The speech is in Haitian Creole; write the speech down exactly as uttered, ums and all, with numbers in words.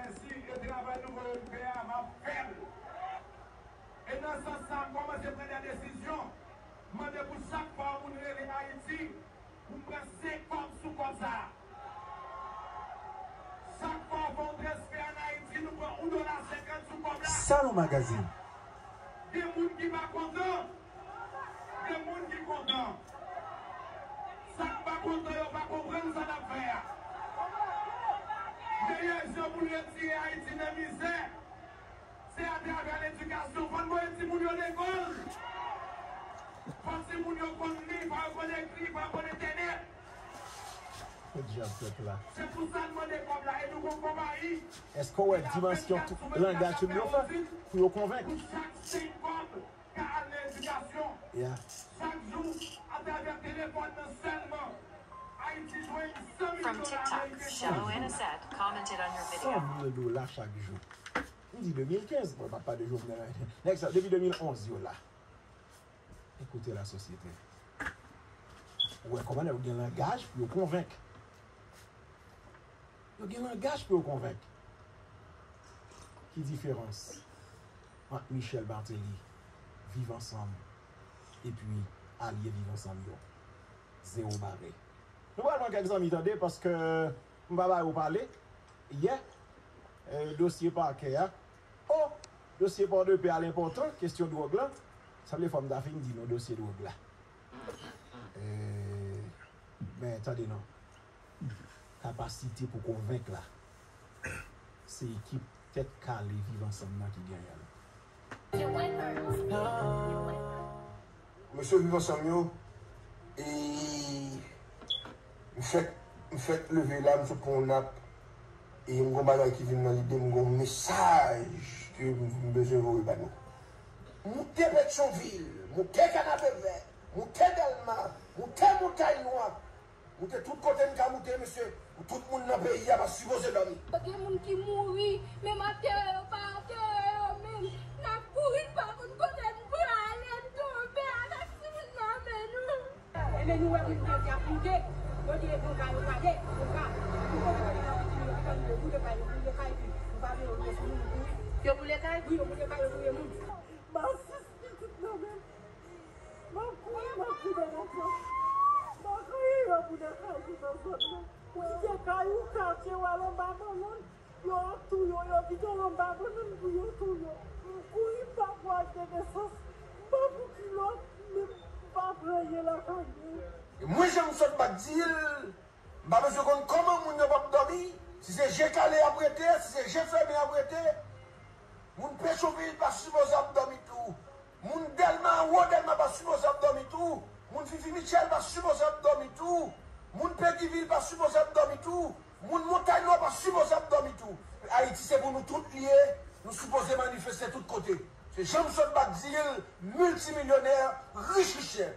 Mèsi, e travay nouvo yo fè a, m ap fè l. E nan sans sa, m kòmanse pran de desizyon. M mande pou chak fwa yon moun rele Ayiti, pou m pran senk kòb sou kòb sa a. Chak fwa w fè yon transfè ann Ayiti, nou pran yon dola senkant sou kòb la. Salon Magazine. Gen moun ki pa kontan. Gen moun ki kontan. Sa k pa kontan yo pa konprann sa n ap fè a. Meyè jan pou n retire Ayiti nan mizè, se atravè ledikasyon. Fò n voye timoun yo lekòl. Fò timoun yo konn li, fò yo konn ekri, fò yo konn entènèt. Kot djab pèp la? Se pou sa n mande kòb la e nou gon konpayi. Èske w wè dimansyon langaj timoun yo fè pou yo konvenk? Pou chak senk kòb ka al nan edikasyon. Yeah. Chak jou, atravè telefòn nan sèlman, Ayiti jwenn san mil dola ameriken chak jou. Shallow N S at commented on your video. San mil dola chak jou. M di de mil kenz, bon, m ap pale de Jovenel, nèg sa, depi de mil onz, yo la. Ekoute lasosyete. Ou wè kòman nèg yo gen langaj pou yo konvenk. Yo gen langaj pou yo konvenk. Ki diferans ant Michel Martelly, Viv Ansanm, epi alye Viv Ansanm yo? Zewo bare. Nou pral pran kèk zanmi tande, paske m pa ba yo pale. Yè, e, dosye pakè a. O, dosye Pòdepè a l enpòtan, kesyon dwòg la. Sanble fò m ta fin di nou dosye dwòg la. E, men tande non. Kapasite pou konvenk la, se ekip Tèt Kale Viv Ansanm nan ki genyen l. Mesye Viv Ansanm yo, e, m fèk, m fèk leve la, m sot pran yon nap, e m gon bagay ki vin nan lide m, gon mesaj ke m, m bezwen voye ba nou. Moute Petyonvil, moute Kanapevè, moute Dèlma, moute Montay Nwa, moute tout kote n ka moute, mesye, pou tout moun nan peyi a pa sipoze dòmi. Gen moun ki mouri, menm antere yo pa antere yo menm. N ap kouri, n pa konn kote n prale, n tonbe avèk timoun nan men nou. Ebyen, nou wè moun yo te ap moute, yo te pran kay yo prale, yo pa. Nou konnen kote yo ap moute, yo te pran yo boule kay, yo boule kay, epi yo pa vle yo sou moun, yo kouri. Yo boule kay? Wi, yo boule kay, yo touye moun. M a sis pitit nan men m. M ap kouri, m ap kouri nan katye. M a kouri, yo pou nan kay ki nan zòn nan. Kite kay ou, katye w al anba bannann. Yo ap touye w, yo kite w anba bannann pou yo touye w. M kouri, m pa pran ak de nesans. M pa pou kilòt, men m pa pran anyen lakay mwen. E mwen, jan m sot bat di l, m pa bezwen konn kòman moun yo p ap dòmi. Si se je kale y ap rete, si se je fèmen y ap rete, moun Petyonvil pa sipoze ap dòmi tou. Moun Dèlma, anwo Dèlma pa sipoze ap dòmi tou. Moun Fifi Mitchell pa sipoze ap dòmi tou. Moun Petyonvil pa sipoze ap dòmi tou. Moun Montay Nwa pa sipoze ap dòmi tou. Ayiti se pou nou tout li ye. Nou sipoze manifeste tout kote. Se jan m sot bat di l, miltimilyonè, rich richè.